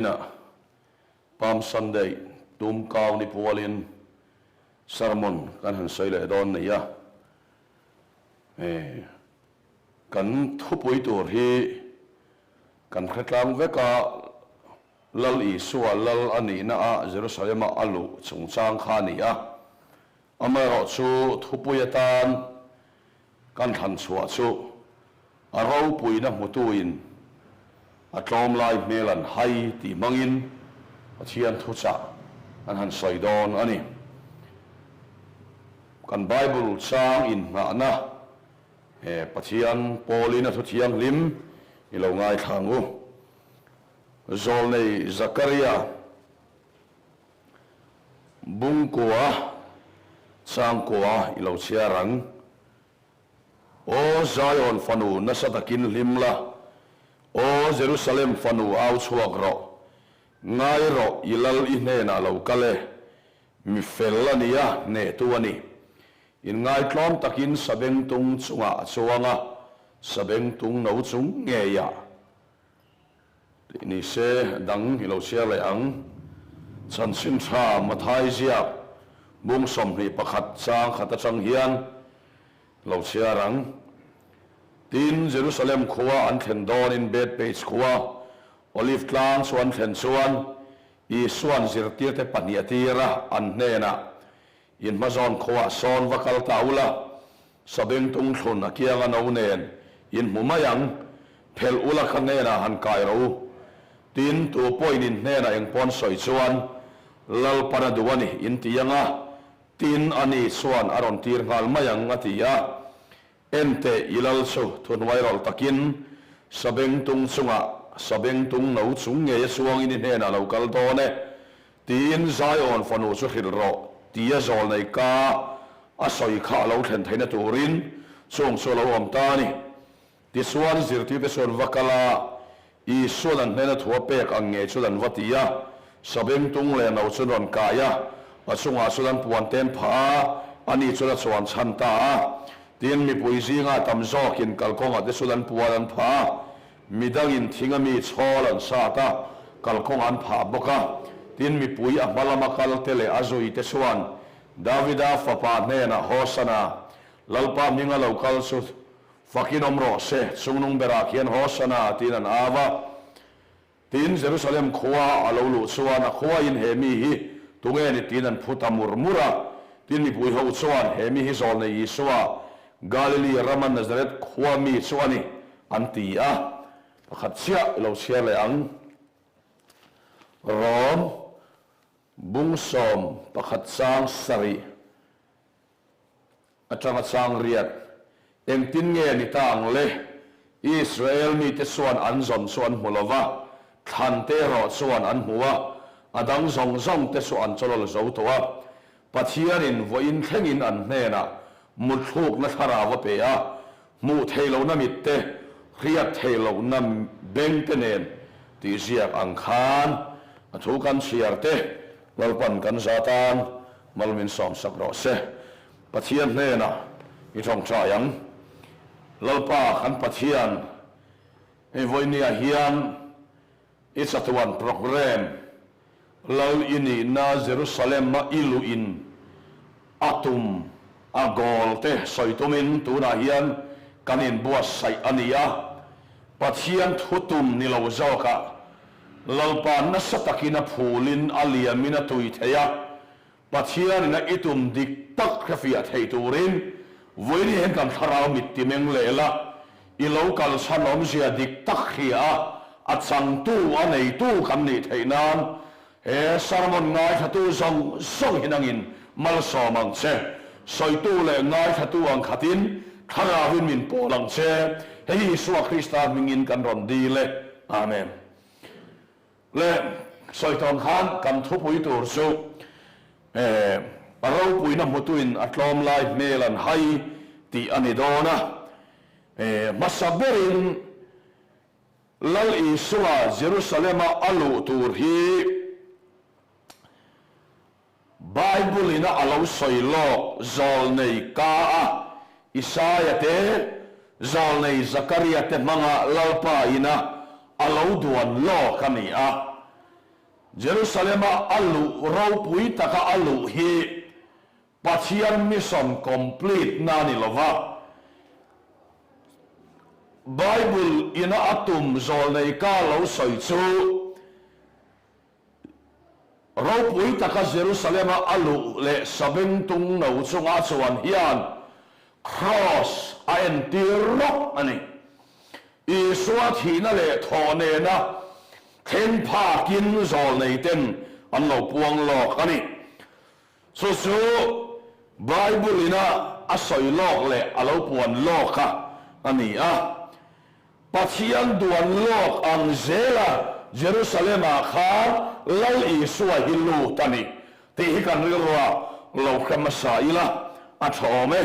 Vawiinah Palm Sunday tum kau ni pualin sermon kan han sawi leh dawn nei a. Kan thupui tur hi kan hre tlang vek a, Lal Isua Lal a nihna a Jerusalem-a a luh chungchang kha a ni a. Amaherawhchu thupui atan kan thlan chhuah chu a ropuina hmutuin a tlawm lai hmel an hai tih hmangin Pathian thuchah an han sawi dawn a ni. Kan Bible chang inngahna he Pathian pawlin a thu thianghlim i lo ngaithla ang u. Zawlnei Zakaria. Bungkua, Changkua i lo chhiar ang. Aw Zion fanu nasa takin hlim la, Aw Jerusalem fanu au chhuak rawh. Ngai rawh i lal i hnenah lo kal e, mi fel a nia hnehtu a ni. Inngaitlawm takin sabengtung chungah a chuang a, sabengtung no chung ngeiah. Tih ni se dang i lo chhiar leh ang. Chanchin tha Mathai ziak bung 21 chang khat atang hian lo chhiar ang. Tin, Jerusalem khua an thlen dawnin Bethpage khua Olive tlang chu an thlen chuan Isua'n zirtirte pahnih a tir a, an hnenah, In hmazawn khuaah sawn va kal ta ula, Sabengtung thlun a kianga no nen in hmu mai ang, phelh ula kha hnenah han kai rawh u. Tin, tu pawhin in hnenah eng pawn sawi chuan, Lalpan a duh a ni, in ti ang a, tin, ani chuan a rawn tir nghal mai ang, a ti a. Enteh, i lal chu thuhnuai rawlh takin Sabengtung chungah Sabengtung no chung ngei a chuangin i hnenah lo kal dawn e, Tiin Zion fanu chu hrilh rawh tia zawlnei ka a sawi kha a lo thlen theihna turin chung chu a lo awm ta a ni. Tichuan zirtirte chuan va kal a, Isua'n an hnena thu a pek ang ngei chuan an va ti a, sabengtung leh no chu an rawn kai a, a chungah chuan an puan ten phah a, ani chuan a chuan chhan ta a. Tin, mipui zinga tam zawkin kalkawngah te chuan an puan an phah a, Midangin thinga mi chhawl an sat a, kalkawng an phah bawk a. Tin, mipui a hma lama kalte leh a zuite chuan Davida fapa hnenah Hosana, Lalpa hminga lo kal chu fakin awm rawh se, chungnung berah khian Hosana tiin an au a. Tin, Jerusalem khua a lo luh chuan a khuain he mi hi tunge ni tiin an phu ta mur mur a. Tin, mipui ho chuan he mi hi zawlnei Isua, Galili rama Nazareth khua mi chu a ni, an ti a. Pakhat chiah i lo chhiar leh ang. Rom bung 11 chang sarih atanga chang riat. Engtin nge ni ta ang le? Israel mite chuan an zawn chu an hmu lo va, thlan te erawh chuan an hmu a, a dang zawng zawng te chu an chawlawl zo tawh a. Pathianin vawiin thlengin an hnenah mutthlukna thlarau a pe a, hmuh theih lohna mit te, hriat theih lohna beng te nen tih ziak ang khan a thu kan chhiar te Lalpan kan za tan mal min sawmsak rawh se. Pathian hnenah i tawngtai ang. Lalpa kan Pathian, hei vawinia hian I chatuan programme Lal i nihna Jerusalem-a i luhin a tum a goal te sawi tumin tunah hian kan inbuatsaih a ni a. Pathian thu tum ni lo zawkah Lalpa nasa takin a phulin a liamin a tui thei a, Pathianin a i tum dik tak hrefiah thei turin vawiin hian kan thlarau mit ti meng leh la, i lo kal chhan awmzia dik tak hria a, a changtu, a neitu kan nih theih nan he sermon ngaithlatu zawng zawng hi nangin malsawm ang che. Sawitu leh ngaithlatu ang khatin thlarauin min pawl ang che. Hei hi Isua Krista hmingin kan rawn dil e. Amen. Le sawi tawn khan kan thupui tur chu a ropuina hmutuin a tlawm lai hmel an hai tih a ni dawn a. Hmasa berin Lal Isua Jerusalem-a a luh tur hi Bible-in a lo sawi lawk zawlnei ka a, Isaia te, zawlnei Zakaria te hmanga Lalpa ina a lo duan lawk a ni a. Jerusalema a luh ropui taka a luh hi Pathian mission complete na ni lova, Bible ina a tum zawlnei ka lo sawi chu ropui taka Jerusalema a luh leh sabengtung no chunga a chuan hian Kraws a entir rawk a ni. Isua thihna leh thawh nena thleng phakin zawlneiten an lo puang lawk a ni. Chu chu Bible ina a sawi lawk leh a lo puan lawk a a ni a. Pathian duan lawk ang zela Jerusalem-ah khan Lal Isua hi lut a ni tih hi kan rilrua lo hre hmasa ila a tha awm e.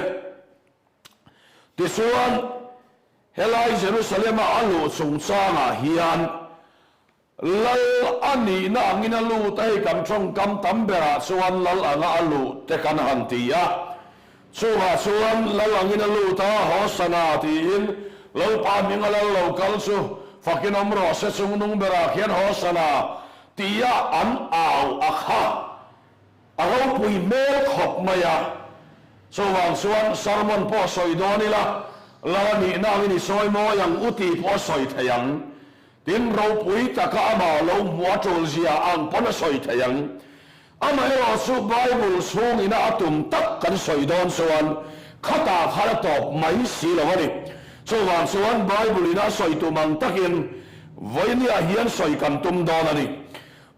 Tichuan, helai Jerusalem-a a luh chungchangah hian Lal a nihna angin a lut a, hei kan tawngkam tam berah chuan Lal anga a luh te kan han ti a. Chungah chuan Lal angin a lut a, Hosana tiin Lalpa hminga Lal lo kal chu fakin awm rawh se chungnung berah khian Hosana tia an au a kha. A ropui hmel khawp mai a, chuvang chuan sermon pawh sawi dawn ila, Lal a nihna angin i sawi mawi ang u tih pawh a sawi thei ang. Tin, ropui taka amah lo hmuh a tul zia ang pawn a sawi thei ang. Amaherawh chu Bible chhungina a tum tak kan sawi dawn chuan khatah khan a tawp mai si lo a ni. Chuvang chuan Bible ina a sawi tum ang takin vawinia hian sawi kan tum dawn a ni.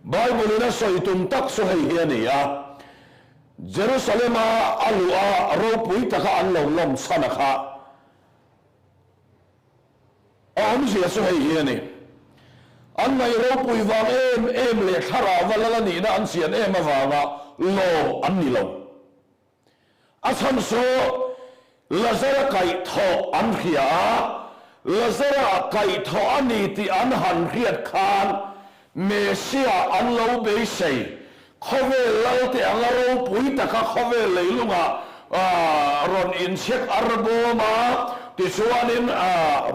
Bible-in a sawi tum tak chu hei hi a ni a, Jerusalem-a a luh a ropui taka an lo lawm chhan a kha. A awmzia chu hei hi a ni, An ngaih ropui vang em em leh thlarauva lal a nihna an chian em avanga lawm an ni lo. A chhan chu Lazara kaihthawh an hria a, Lazara kaihthawh a ni tih an han hriat khan Messiah an lo beisei. Khawvel lalte anga ropui taka khawvel leilungah rawn inchhek ar bawm a, tichuanin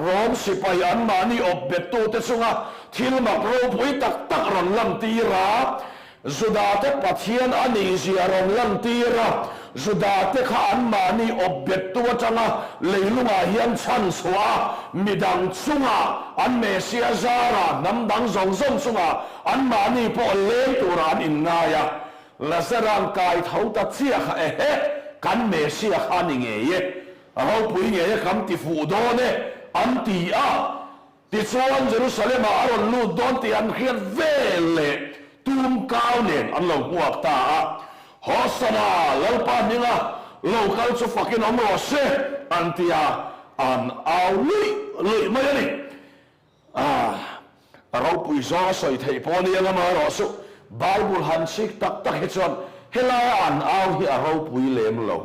Rom sipai anmahni awp bettute chunga thil mak ropui tak tak rawn lantir a, Judate Pathian a nihzia rawn lantir a, Judate kha anmahni awp bettu atanga leilungah hian chhan chhuah a, midang chungah an Messiah zarah hnam dang zawng zawng chungah anmahni pawh leng turah an inngai a. Lazara'n kai tho ta chiah kha ehe, kan Messiah kha a ni ngei e, a ropui ngei e, kan ti fuh dawn e, an ti a. Tichuan, Jerusalem-ah a rawn lut dawn tih an hriat vel leh tum kau nen an lo hmuak ta a. Hosana, Lalpa hminga lo kal chu fakin awm rawh se, an ti a, an au luih luih mai a ni. Ah, a ropui zawng a sawi theih pawh nia nga marawh suh, Bible han chik tak tak hi chuan helaia an au hi a ropui lem lo.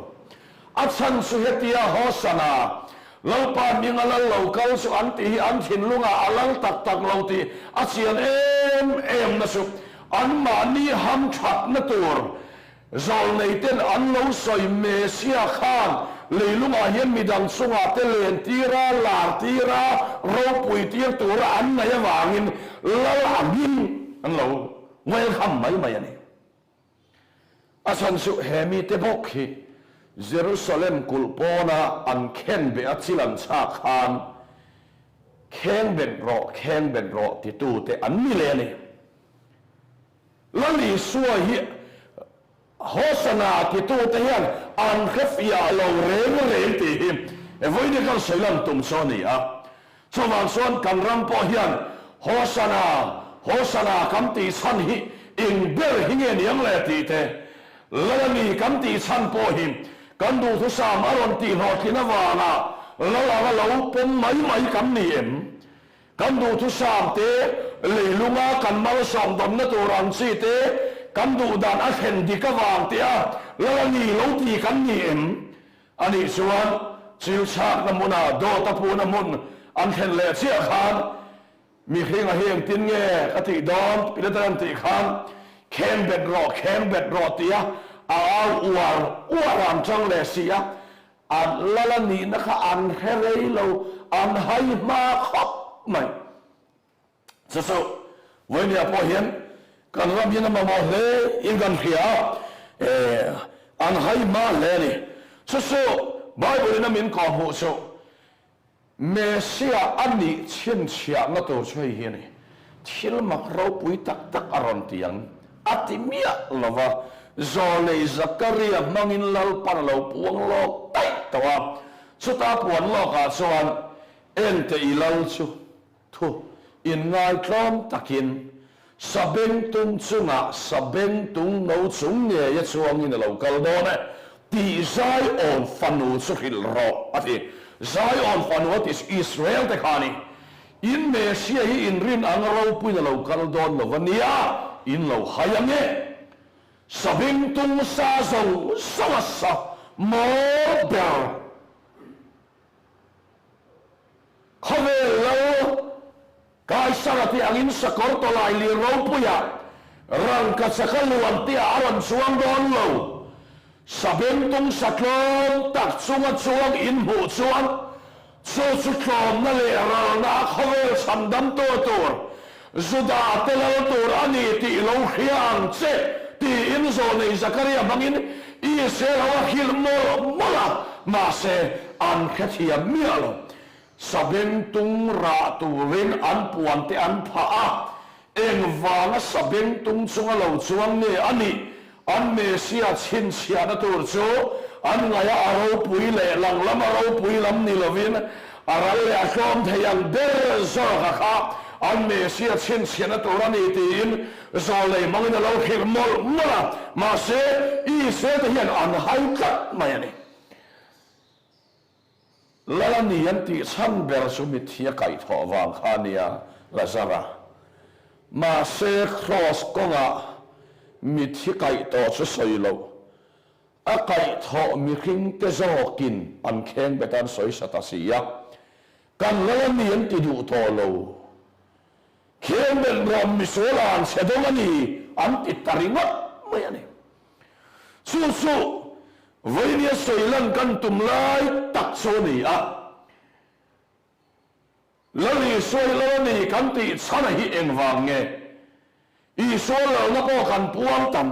A chhan chu hetia Hosana, Lalpa hming a lal lo kal chu an tih hi an thinlungah a lal tak tak lo tih a chian em em na chu anmahni hamthatna tur zawlneiten an lo sawi Messia khan leilungah hian midang chungah te len tir a, lar tir a, ropui tir tura an ngaih avangin lal angin an lo welcome mai mai a ni. A chhan chu he mite bawk hi Jerusalem kulh pawna an khenbeh a chil an chhak khan Khengbet rawh, khengbet rawh titute an ni leh a ni. Lal Isua hi Hosana titute hian an hrefiah lo reng reng tih hi vawiin kan sawi lan tum chu a ni a. Chuvang chuan kan ram pawh hian Hosana, Hosana kan tih chhan hi eng ber hi nge niang le tih te, Lalani kan tih chhan pawh hi kan duhthusam a rawn tih hlawhtlin avanga Lal anga lo pawm mai mai kan ni em? Kan duhthusam te, leilunga kan malsawm dawnna tur ang chi te, kan duhdan a thlen dik avang te a Lalani lo ti kan ni em? Anih chuan chil chhakna hmunah dawt a puhna hmun an thlen leh chiah khan mihring a hi engtin nge ka tih dawn Pilater an tih khan kheng bet rawh kheng bet rawh tia a au uar uar an tang leh si a, an lal a nihna kha an hre rei lo an hai hma khawp mai. Chu chu vawinia pawh hian Kan ram hian a mamawh hle in kan hria a, an hai hma hle a ni. Chu chu Bible in a min kawhhmuh chu Messiah a nih chhinchhiahna tur chu hei hi a ni. Thil mak ropui tak tak a rawn ti ang a ti miah lo va, Zawlei Zakaria hmangin Lalpan a lo puang lawk daih tawh a, chuta puan lawkah chuan Enteh i lal chu Thu inngaitlawm takin sabengtung chungah sabengtung no chung ngeia chuangin a lo kal dawn e tih Zion fanu chu hrilh rawh a ti. Zion fanu a ti chu Israel te kha a ni. In Messiah hi in rin ang ropuiin a lo kal dawn lo va nia, in lo hai ang e. Sabengtung sa zawng zawng a sa mawl ber. Khawvel lo Kaisara te angin sakawr tawlai lir ropuiah rangkachaka luan te ah a rawn chuang dawn lo. Sabengtung satlawm tak chunga chuang in hmuh chuan chu chu tlawmna leh ralna a khawvel chhandamtu tur Juda te lal tur a ni tih lo hria ang che tiin Zawlnei Zakaria hmangin Israel ho a hrilh mawlh mawlh a, mahse an hrethiam miah lo. Sabengtung rah turin an puan te an phah a, engvanga sabengtung chunga lo chuang nge a nih? An Messiah chhinchhiahna tur chu an ngaih a, a ropui leh lang lam a ropui lam ni lovin a ral leh a tlawm thei ang ber zawka kha an Messiah chhinchhiahna tur a ni tiin zawlei hmangin a lo hrilh mawlh mawlh a, mahse Israel te hian an hai tlat mai a ni. Lal a ni an tih chhan ber chu mitthi a kaihthawh vang kha a nia, Lazara. Mahse Kraws kawngah mitthi kaih tawh chu sawi loh, a kaihthawh mihringte zawkin an kheng bet a an sawi sa ta si a, kan lal a ni an ti duh tawh lo. Kheng bet rawm misual an chhe dawng a ni an ti ta ringawt mai a ni. Chu chu Vainia sawi lan kan tum lai tak chu a ni a. Lal Isua hi lal a ni kan tih chhana hi engvang nge? Isua lalna pawh kan puang tam.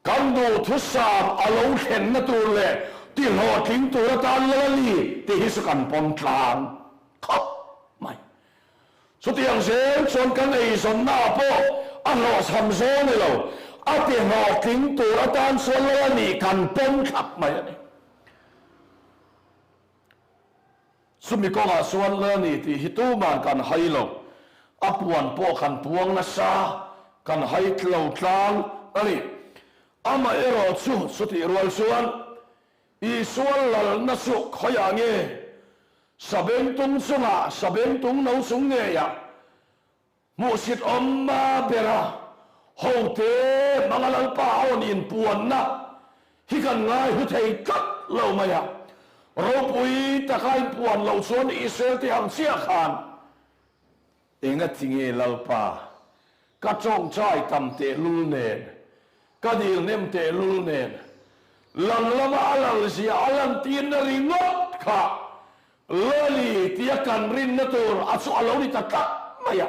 Kan duhthusam a lo thlenna tur leh tihlawhtling tur atan lal a ni tih hi chu kan pawm tlang khawp mai. Chutiang zel chuan kan eizawnna ah pawh a hlawhchham zawng ni lo, a ti hlawhtling tur atan chuan lal a nih kan pawm thlap mai a ni. Chumi kawngah chuan lal a ni tih hi tuman kan hai lo, a puan pawh kan puang nasa, kan hai lo tlang a ni. Amaherawh chu chutih rual chuan Isua lalna chu khawiah nge? Sabengtung chungah, sabengtung no chung ngeiah hmuhsit awm a ber a, hote hmanga Lalpa a awn inpuanna hi kan ngai hu thei tlat lo mai a. Ropui taka inpuan loh chuan Israel te ang chiah khan Engati nge Lalpa, ka tawngtai tam tehlul nen, ka dil hnem tehlul nen, lang lama a lalzia a lantirna ringawt kha Lali tia kan rinna tur a chu a lo ni ta tlat mai a.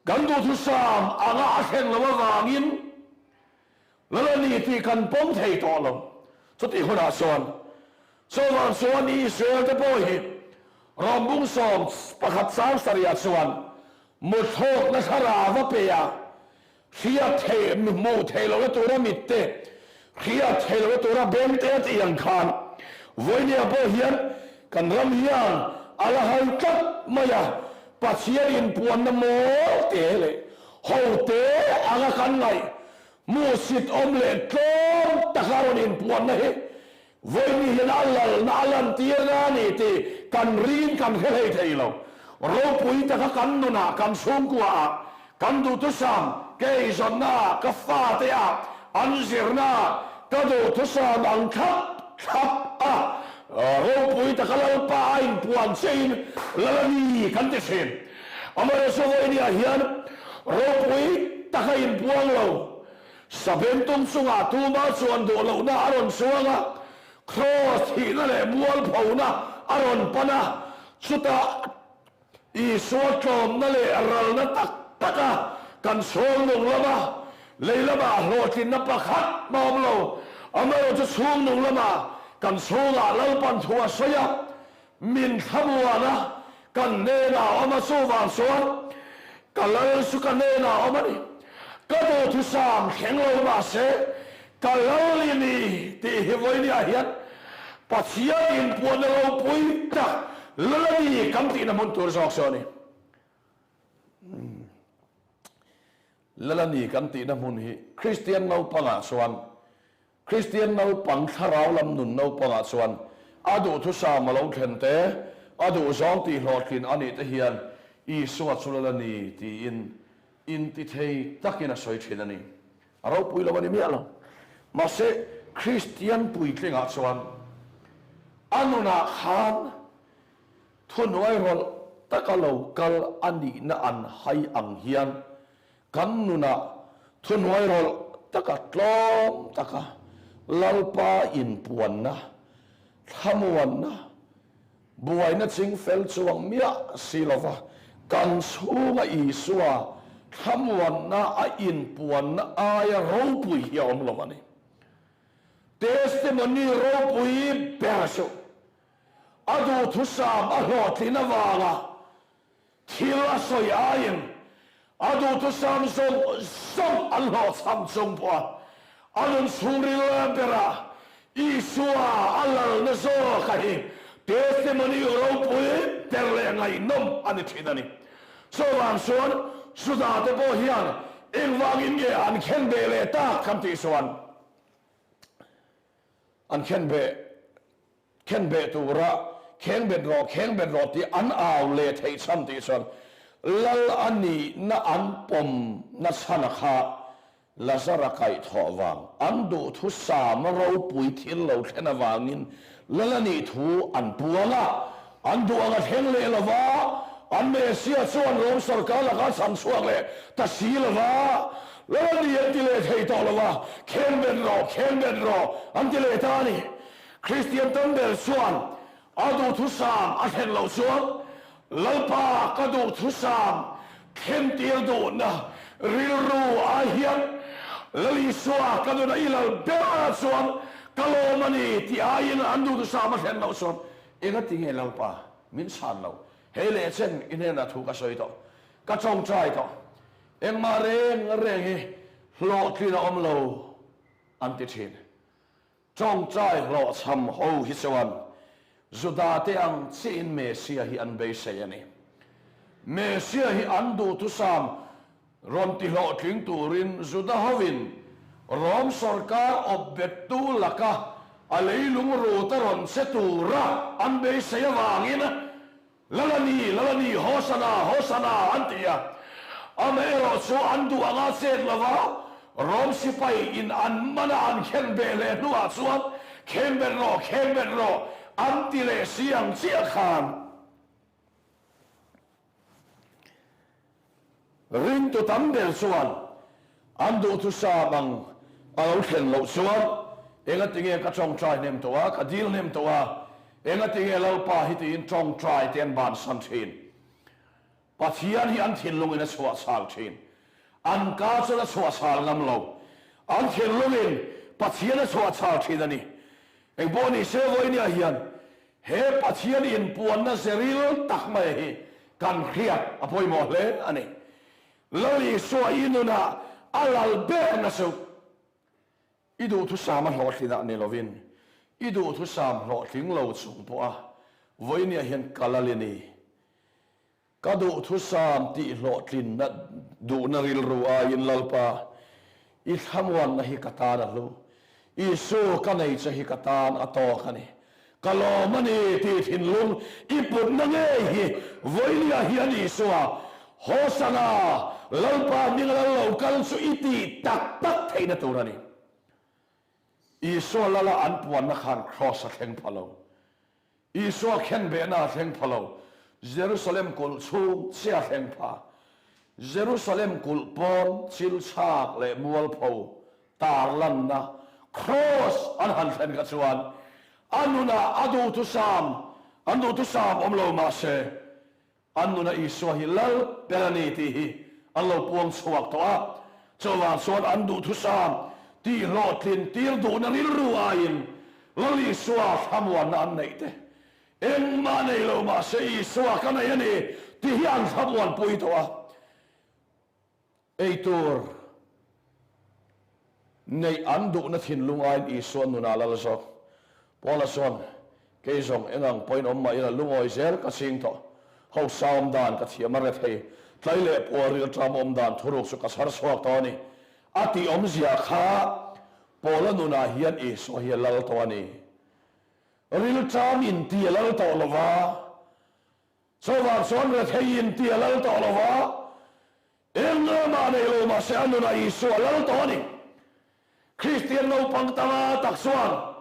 Kan duhthusam anga a thleng lo avangin Lalani tih kan pawm thei tawh lo. Chutih hunah chuan chuvang chuan Israel te pawh hi Rawmbung 11 chang sarihah chuan muthlawkna thlarau va pe a, hriat theih hmuh theih lohna tura mit te, hriat theih lohna tura beng te a tih ang khan vawinia pawh hian kan ram hian a la hai tlat mai a, Pathian inpuanna mawl te leh Hote anga kan ngaih hmuhsit awm leh tlawm taka rawn inpuanna hi vawiin hian a lalna a lantirna a ni tih kan ringin kan hre hlei thei lo. Ropui taka kan nunah, kan chhungkuaah, kan duhthusam, ka eizawnnaah, ka fateah, an zirnaah ka duhthusam ang thlap thlap a, ropui taka Lalpa a inpuan chiahin lal a ni kan ti thin. Amaherawhchu vawinia hian ropui taka inpuang lo, Sabengtung chungah tuma chuan duh lohna a rawn chuang a, Kraws thihna leh mualphona a rawn pan a, chutah Isua tlawmna leh ralna tak taka. Kan chhungnung lama lei lamah hlawhtlinna pakhat mah awm lo, amaherawhchu chhungnung lamah kan chhungah Lalpan thu a sawi a, min thlamuan a, kan hnenah a awm a, chuvang chuan ka Lal chu ka hnenah a awm a ni. Ka duhthusam thleng lo mahse ka Lal i ni tih hi vawinia hian Pathian inpuanna ropui tak Lal a ni kan tihna hmun tur zawk chu a ni. Lal a ni kan tihna hmun hi Kristian naupangah chuan Kristian naupang thlarau lam nun naupangah chuan a duhthusam a lo thlen te, a duhzawng tihhlawhtlin a nih te hian Isua chu Lal a ni tiin intithei takin a sawi thin a ni. A ropui lo a ni miah lo. Mahse Kristian puitlingah chuan a nunah khan Thuhnuai rawlh taka lo kal a nihna an hai ang hian kan nunah thuhnuai rawlh taka tlawm taka Lalpa inpuanna, thlamuanna, buaina chingfel chuang miah si lova kan chhunga Isua thlamuanna a inpuanna aia ropui hi a awm lo a ni. Testimony ropui ber chu A duhthusam a hlawhtlin avanga thil a sawi aiin a duhthusam zawng zawng an hlawhchham chung pawha a nun chhungril berah Isua a lalna zawka hi testimony ropui ber leh ngaihnawm a ni thin a ni. Chuvang chuan Juda te pawh hian engvangin nge an khen beh leh tak kan tih chuan an khen beh Khenbeh tura khengbet rawh, khengbet rawh tih an au leh theih chhan tih chuan Lal a nihna an pawmna chhana kha Lazara kaihthawh vang, an duhthusam ropui thil lo thlen avangin Lal a nih thu an puang a, an duh ang a thleng leh lo va, an Messiah chuan Rom sorkar lakah a chhan chhuak leh ta si lo va, Lal a ni an ti leh thei tawh lo va, khengbet rawh, khengbet rawh an ti leh ta a ni. Kristian tam ber chuan a duhthusam a thlen loh chuan Lalpa ka duhthusam thlentir duhna rilru ah hian Lal Isua ka nuna i lal berah chuan ka lawm a ni tih aiin an duhthusam a thlen loh chuan engati nge Lalpa min chhan lo hei leh chen i hnenah thu ka sawi tawh ka tawngtai tawh engmah reng reng hi hlawhtlin a awm lo an ti thin. Tawngtai hlawhchham ho hi chuan Judate ang chiahin Messiah hi an beisei a ni. Messiah hi an duhthusam rawn tihlawhtling turin Juda hovin Rom sawrkar awpbettu laka a leilung ruta rawn che tura an beisei avangin Lalani, Lalani, Hosana, Hosana an ti a. Amaherawh chu an duh anga chet lova Rom sipai in an man a an khen beh leh hnuah chuan Khen bet rawh, khen bet rawh an ti leh si ang chiah khan Ringtu tam ber chuan an duhthusam ang a lo thlen loh chuan engatinge ka tawngtai hnem tawh a, ka dil hnem tawh a, engatinge Lalpa hi tiin tawngtai te an bansan thin. Pathian hi an thinlungin a chhuahchhal thin. An ka chuan a chhuahchhal ngam lo. An thinlungin Pathian a chhuahchhal thin a ni. Engpawh ni se vawinia hian He Pathian inpuanna zeril tak mai hi kan hriat a pawimawh hle a ni. Lal Isua i nunah a lal berna chu i duhthusam a hlawhtlinah ni lovin i duhthusam hlawhtling lo chung pawha vawinia hian ka lal i ni. Ka duhthusam tih hlawhtlinna duhna rilru aiin Lalpa, i thlamuanna hi ka tan a hlu. Isu ka nei che hi ka tan a tawk a ni. Ka lawm a ni tih thinlung i putna ngei hi vawinia hian Isua, Hosana, Lalpa hminga lal lo kal chu i tih tak tak theihna tur a ni. Isua lala an puanna khan Kraws a thleng pha lo. Isua khenbehna a thleng pha lo, Jerusalem kulh chhung chiah a thleng pha. Jerusalem kulh pawn chil chhak leh mualpho tarlanna Kraws an han thlen kha chuan a nunah a duhthusam, an duhthusam awm lo mahse, an nunah Isua hi Lal ber a ni tih hi an lo puang chhuak tawh a. Chuvang chuan an duhthusam tihhlawhtlin tir duhna rilru aiin Lal Isua thlamuanna an neih te, engmah nei lo mahse Isua ka nei a ni tih hi an thlamuanpui tawh a. Eitur neih an duhna thinlung aiin Isua nunah lal zawk. Paula chuan, Kei zawng eng ang pawhin awm mah ila lungawi zel ka ching tawh. Hausa awm dan ka thiam a re thei. Tlai leh pual rilṭam awm dan thuruk chu ka chhar chhuak tawh a ni. A tih awmzia kha Paula nunah hian Isua hi a lal tawh a ni. Rilṭam inti a lal tawh lo va. Chuvang chuan rethei inti a lal tawh lo va, eng lamah nei lo mahse a nunah Isua a lal tawh a ni. Kristian naupang tanga tak chuan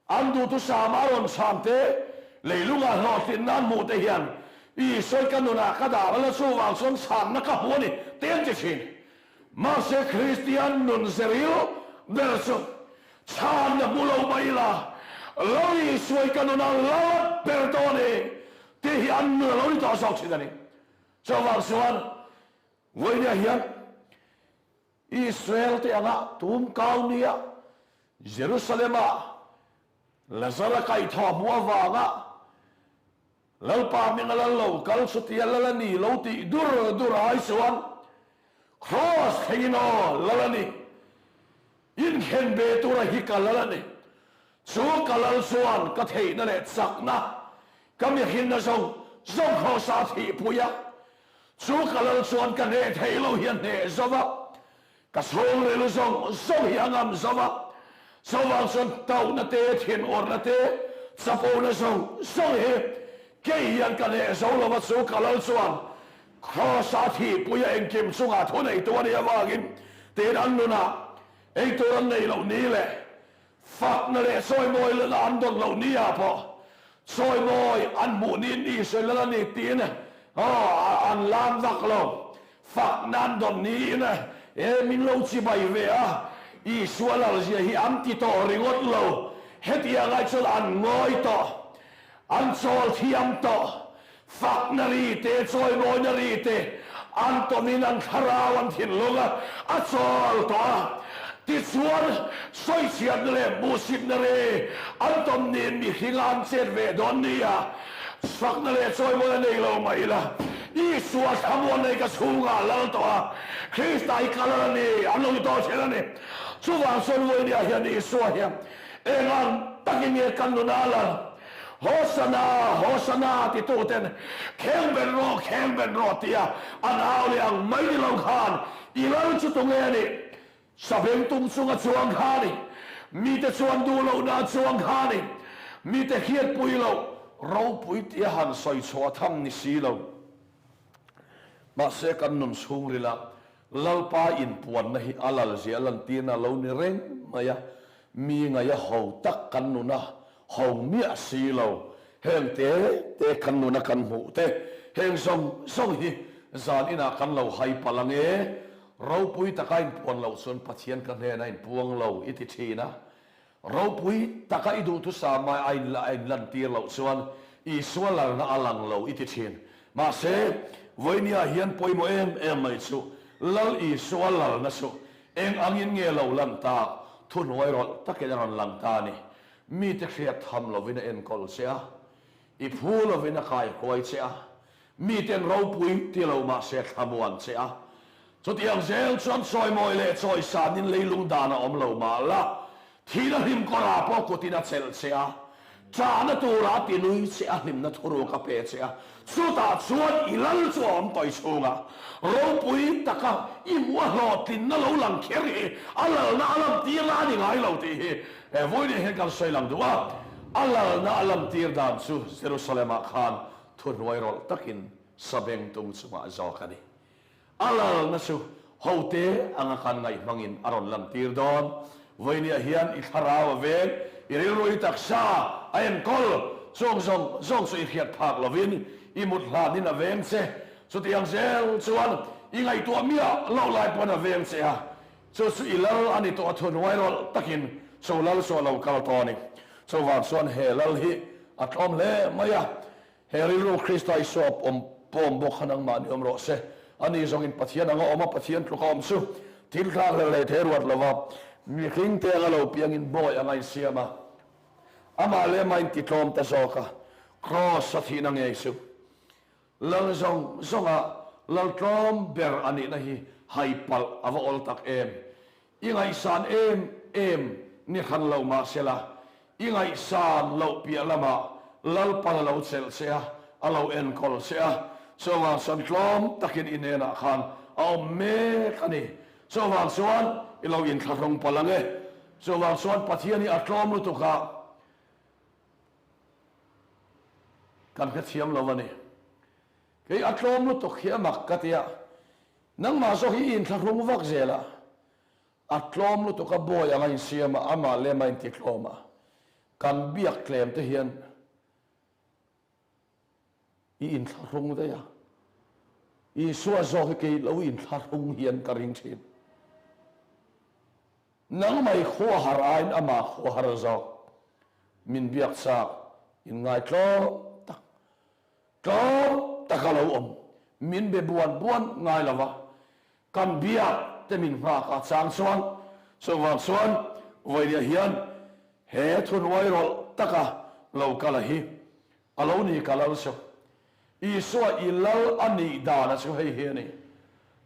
an duhthusam a rawn chhang te, leilungah hlawhtlinna an hmuh te hian Isua ka nunah ka dah lal a, chuvang chuan chhanna ka hmu a ni te an ti thin. Mahse Kristian nun zeril ber chu chhanna hmu lo mai ila, Lal Isua ka nunah lal ber tawh a ni tih hi an nun a lo ni tawh zawk thin a ni. Chuvang chuan vawinia hian Israel te anga tum kau nia Jerusalem-ah Lazara kaihthawh hmuh avanga Lalpa hming a lal lo, kal chutia lal a ni lo tih dur dur ai chuan Kraws thlengin aw lal a ni, inkhen ve tura hi ka lal a ni. Chu ka lal chuan ka theihna leh chakna, ka mihrinna zawng zawng Krawsa a thihpui a, chu ka lal chuan ka hneh theih lo hi a hneh zo va, Ka chhungril zawng zawng hi a ngam zo a, chuvang chuan tauhna te, thinurna te, chapona zawng zawng hi kei hian ka hneh zo lo a, chu ka lal chuan Kraws-a thihpuia engkim chungah thuneitu a nih avangin tiin an nunah eitur an neih loh ni leh Fakna leh chawimawi lana an dawn loh ni ah pawh chawimawi an hmuh niin Israel lal a ni tiin an lam vak lo. Fakna an dawn niin e min lo chibai ve a, Isua lalzia hi an ti tawh ringawt lo. Hetiang ai chuan an ngawi tawh, an chawl thiam tawh. Fakna ri te, chawimawina ri te an tawmin an thlarau an thinlung a chawl tawh a. Tichuan, sawichhiatna leh hmuhsitna ri an tawm niin mihringa an chet ve dawn nia. Fakna leh chawimawina nei lo mah ila, Isua thlamuan nei ka chhungah a lal tawh a, Krista hi ka lal a ni, an lo ni tawh thin a ni. Chuvang chuan vawinia hian Isua hian eng ang takin nge kan nuna a lal? Hosana, Hosana tituten kheng ben rawh, kheng ben rawh tia an au leh ang mai ni lo khan i lal chu tunge a nih? Sabeng tum chunga chuang kha a ni. Mite chuan duh lohna a chuang kha a ni. Mite hriatpui loh ropui tia han sawi chhuah tham ni si lo. Mahse kan nun chhungrila Lalpa inpuanna hi a lalzia lantirna a lo ni reng mai a, mi ngaia ho tak kan nuna ho miah si lo. Heng te te kan nuna kan hmuh te, heng zawng zawng hi zan inah kan lo hai palh ang e. Ropui taka inpuan loh chuan Pathian ka hnenah inpuang lo i ti thin a. Ropui taka i duhthusam mai a a inlantir loh chuan Isua lalna a lang lo i ti thin. Mahse, vawinia hian pawimawh em em mai chu Lal Isua lalna chu eng angin nge lo lan tak thuhnuai rawlh takin a rawn lang ta a ni. Mite hriat tham lovin a enkawl che a, i phu lovin a kaihruai che a, miten ropui ti lo mahse thlamuan che a. Chutiang zel chuan chawimawi leh chawisanin leilung dan a awm lo mah la, thihna hlim kawrah pawh kutin a chelh che a, ṭahna turah a tinui che a, hlimna thuruk a pe che a, chutah chuan i lal chu a awm tawih chhungah ropui taka i hmuh a hlawhtlinna lo lang kher hi a lalna a lamtir la a ni ngai lo tih hi he vawiin hian kan sawi lang duh a. A lalna a lamtir dan chu Jerusalem-ah khan thuhnuai rawlh takin sabeng tung chungah zawk a ni. A lalna chu hote anga kan ngaih hmangin a rawn lantir dawn. Vawinia hian i thlarau a veng, i rilru i taksa a enkawl, chung zawng zawng chu i hriat phak lovin i mut hlanin a veng che. Chutiang zel chuan i ngaihtuah miah loh lai pawn a veng che a, chu chu i lal a ni tawh a thuhnuai rawlh takin chu lal chu a lo kal tawh a ni. Chuvang chuan he lal hi a tlawm hle mai a. He rilru Krista Isua awm pawm bawk kha nangmah ni awm rawh se. Ani zawngin Pathian anga awm a, Pathian tluka awm chu thil thlak hlel hlei thei ruat lova, mihring te anga lo piangin bawi anga insiam a, amah leh amah intitlawm ta zawk a, Kraws a thihna ngei chu Lal zawng zawnga lal tlawm ber a nihna hi hai palh a va awl tak em! I ngaihsan em em ni hran lo mahsela, i ngaihsan loh piah lamah Lalpan a lo chelh che a, a lo enkawl che a, chuvang chuan tlawm takin i hnenah khan a awm mek a ni. Chuvang chuan i lo inthlahrung palh ang e. Chuvang chuan Pathian hi a tlawm lutuk a, kan hrethiam lo a ni. Kei a tlawm lutuk hi a mak ka ti a, nangmah zawk hi i inthlahrung vak zel a, a tlawm lutuk a bawi anga insiam a, amah lem a intitlawm a, kan biak tlem te hian i inthlahrung daih a, Isua zawk hi kei lo inthlahrung hian ka ring thin. Nangmah i khua har aiin amah khua har zawk min biak chak in ngai tlawm tak tlawm taka lo awm min be buan buan ngai lo va, kan biak te min nghak a chang chuan chuvang chuan vawinia hian he thuhnuai rawlh taka lo kal a hi A lo ni ka lal chu. Isua i lal a nih dana chu hei hi a ni.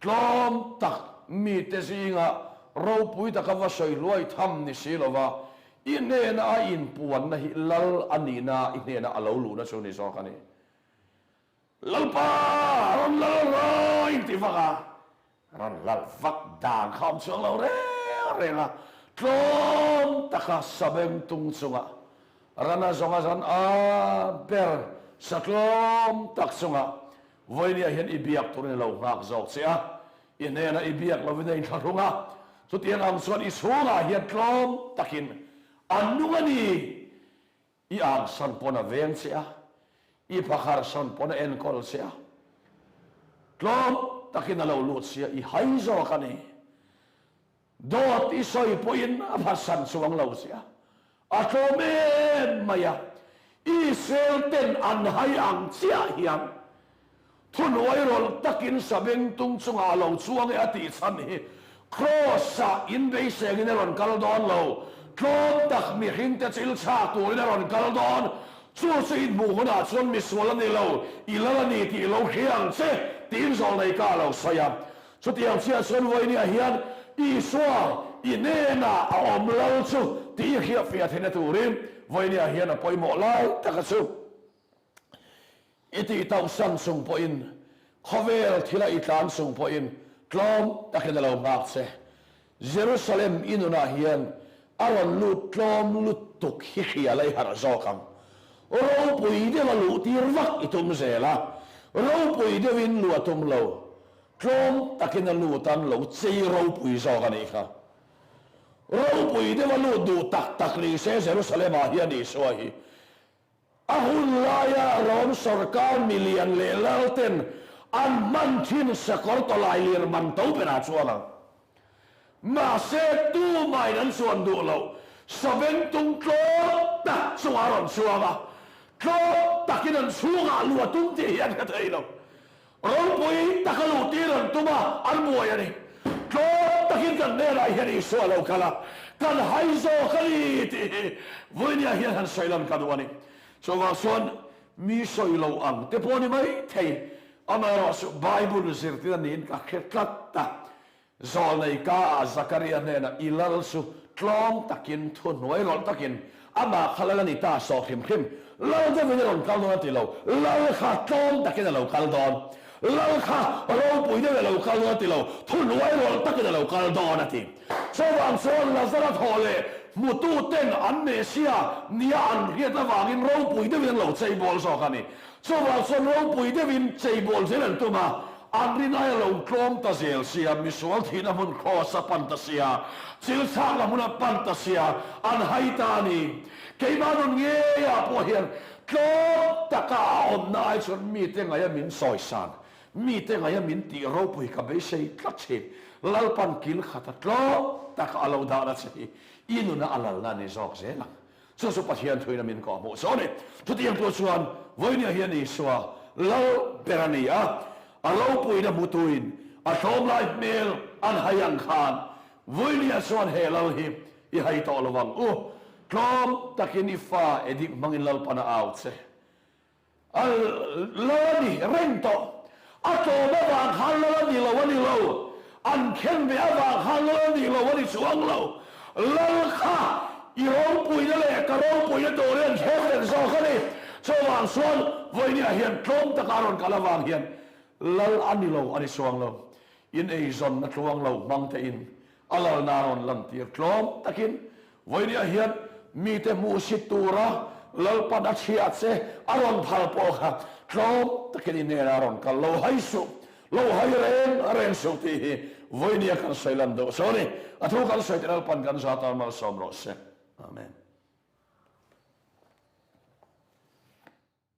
Tlawm tak mite zinga ropui taka va sawi hluai tham ni si lova, i hnena a inpuanna hi lal a nihna i hnena a lo luhna chu ni zawk a ni. Lalpa rawn lal rawh inti vak a, Rawn lal vak dan kha awm chuang lo reng reng a, tlawm taka sabeng tung chunga rana zawnga zan a ber sa tlawm tak chunga vawinia hian i biak turin a lo nghak zawk che a, i hnena i biak lovin a inthlahrung a, chutiang ang chuan i chhungah hian tlawm takin a nung a ni. I ang sawn pawn a veng che a, i phakhar sawn pawn a enkawl che a, tlawm takin a lo lut sia, i hai zawk a ni. Dawt i sawi pawhin a phatsan chuang lo che a, a tlawm em mai a, Israel ten an hai ang chiah hian Thuhnuai rawlh takin sabeng tung chungah a lo chuang e a tih chhan hi Kraws-ah inbeisengin a rawn kal dawn lo, tlawm tak mihringte chil chhak turin a rawn kal dawn. Chu chu i hmuh hunah chuan misual a ni lo, i lal a ni tih i lo hria ang che, tiin zawlnei ka a lo sawi a. Chutiang chiah chuan vawinia hian Isua i hnenah a awm lal chu tih i hriatfiah theihna turin vawinia hian a pawimawh lai taka chu. I tihtauhsan chung pawhin, khawvel thila i tlan chung pawhin tlawm takin a lo nghak che. Jerusalem i nunah hian a rawn lut tlawm lutuk hi hria la i harh zawk ang. Ropui deuha luh tir vak i tum zel a, ropui deuhin luh a tum lo. Tlawm takin a lut an lo chei ropui zawk a nih kha. Ropui deuha lut duh tak tak ni se Jerusalem-ah hian Isua hi A hun laia Rom sorkar milian leh lalten an hman thin sakawr tawlai lir man to berah chuan ang. Mahse, tumahin an chuan duh loh sabengtung tlawm tak chungah a rawn chuang a, tlawm takin an chhungah luh a tum tih hi an hre thei lo. Ropui taka luh tir an tum a, an buai a ni. Tlawm takin kan hnenah hian Isua a lo kal a, kan hai zawk a ni tih hi vawinia hian han sawi lan ka duh a ni. Chuvang chuan mi sawi lo ang te pawh ni mai thei, amaherawhchu Bible zirtir a niin ka hre tlat a. Zawlnei ka ah Zakaria hnenah i lal chu tlawm takin thu hnuai rawlh takin amah kha lal a ni ta sawh hrim hrim. Lal deuhin a rawn kal dawn a ti lo, lal kha tlawm takin a lo kal dawn. Lal kha ropui deuhin a lo kal dawn a ti lo, thu hnuai rawlh takin a lo kal dawn a ti. Chuvang chuan Lazara thawh leh hmututen an Messiah nia an hriat avangin ropui deuhin an lo cheibawl zawk a ni. Chuvang chuan ropui deuhin cheibawl zel an tum a, An rin ai a lo tlawm ta zel sia, misual thihna hmun kraws a pan ta sia, chil chhakna hmun a pan ta sia, an hai ta a ni. Keimah nun ngeiah pawh hian tlawm taka a awmna ai chuan mite ngaia min sawisan, mite ngaia min tih ropui ka beisei tlat thin. Lalpan kil khata tlawm taka a lo dahna che hi i nuna a lalna a ni zawk zel ang. Chu chu Pathian thuin a min kawh hmuh chu a ni. Chutiang pawh chuan vawinia hian Isua lal ber a ni a. A ropuina hmutuin a tlawmlai hmel an hai ang khan Vuinia chuan he lal hi i hai tawh lo ang u. Tlawm takin i fa edik hmangin Lalpan a au che. A lal a ni reng tawh. A tlawm avang khan lal a ni lo a ni lo. An khen ve avang khan lal a ni lo a ni chuang lo. Lal kha i ropuina leh ka ropuina turin an khen reng zawk a ni. Chuvang chuan vawinia hian tlawm taka a rawn kal avang hian lal a ni lo a ni chuang lo. In eizawnna tluang lo hmang tein a lalna a rawn lantir tlawm takin vawinia hian mite hmuhsit tura Lalpan a chhia che a rawn phal pawh kha tlawm takin i hnenah a rawn kal lo hai suh, lo hai reng reng suh tih hi vawinia kan sawi lan deuh chu a ni. A thu kan sawi te Lalpan kan za tan malsawm rawh se. Amen.